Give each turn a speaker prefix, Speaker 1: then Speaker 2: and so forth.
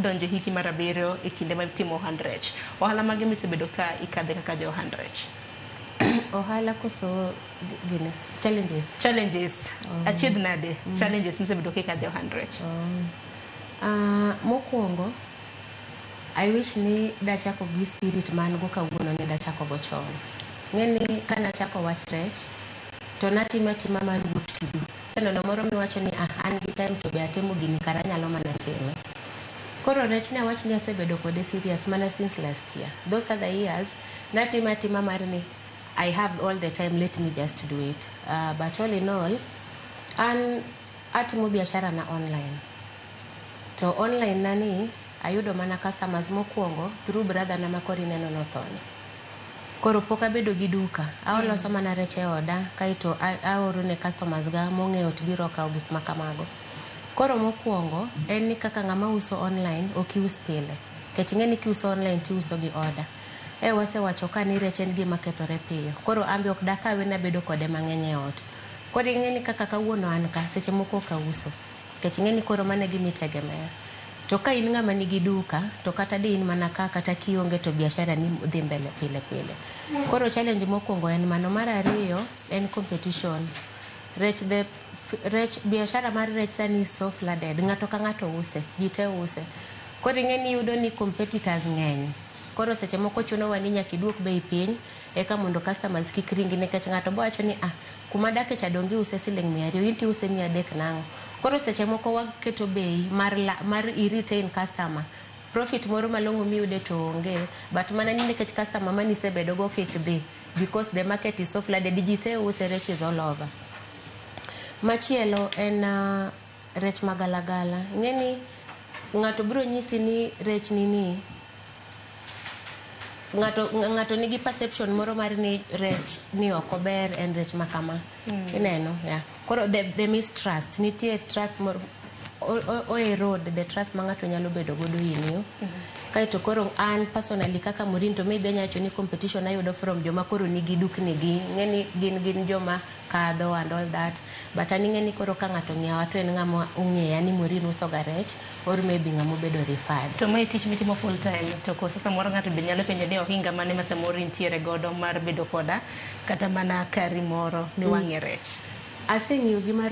Speaker 1: Donjo e hiki mar 7 e kinde ma itimo ohand rech. Ohala mage misebedo ka ikadhe kaka ja ohand rech?
Speaker 2: Ohala koso gini challenges?
Speaker 1: Challenges. Achiedh nade, challenges misebedo ka ikadhe ohand rech.
Speaker 2: Mokwongo I wish ni dachako gi spirit man go kawuono ni dachako go chon. Ng'eni kanachako wach rech to natimo atima mar what to do. Seneno moro miwacho ni, "Ah, an gi time to be atimo gini kara anyalo mana time." Koro rech ne awach ni asebedo kode serious mana since last year. Those other years natimo atima mar ni I have all the time, let me just do it. But all in all, an atimo biashara na online. To online na ni ayudo mana customers mokwongo through brother na makoro ineno nothoni. Koro pok abedo gi duka, aloso mana rech e oda kaeto aoro ne customers ga mong'eyo ot biro kawo gik ma kamago. Koro mokwongo en ni kaka ng'ama uso online ok ius pile. Nikech ing'e ni kiuso online tiuso gi order. E wasewacho ka ni rech en gima kethore piyo. Koro an be ok dakawe nabedo kode mang'eny e ot. Koro ing'e ni kaka kawuono an ka, seche moko ok auso. Nikech ing'e ni koro mano e gima itegemea. To ka in ng'ama nigi duka, to kata di in mana ka kata kionge to biashara ni dhi mbele pile pile. Koro challenge mokwongo en mano. Mar ariyo en competition. Rech the rech biashara mar rech sani is so flooded. Ng'ato ka ng'ato use, ji te use. Koro ing'e ni iyudo ni competitors ng'eny. Koro seche moko chunowa ni nyaka iduok bei piny eka mondo customers kik ringi, nikech ng'ato bo wacho ni, "Ah, kuma adake cha donge iuse siling 200, in to iuse 300 nang'o?" Koro seche moko waketo bei mar, la, mar i retain customer. Profit moro malong'o miyude to onge, but mana ni nikech customer manisebedo go kik dhi, because the market is so flooded, ji te use, rech is all over. Machielo en rech magalagala. Ing'e ni ng'ato biro nyisi ni rech ni ni ng'ato nigi perception moro mar ni rech ni ok ober, en rech ma kama. Ineno, yeah. Koro the mistrust nitie, trust moro o erode the trust ma ng'ato nyalo bedo godo in you. Kaeto koro an personally kaka Maureen, to maybe anyalo wacho ni competition ayudo from joma koro nigi dukni gi. Ing'e ni gin joma kadho and all that, but an ing'e ni koro ka ng'ato ong'iewa to en ng'ama ong'eya ni Maureen uso ga rech or maybe ng'ama obedo referred.
Speaker 1: To mae tich mitimo full time, to koso samoro ng'ato be nyalo penjo ni ohinga mane ma samoro intiere godo mar bedo koda kata mana kari moro miwang'e rech?
Speaker 2: Aseng'iyo gi mar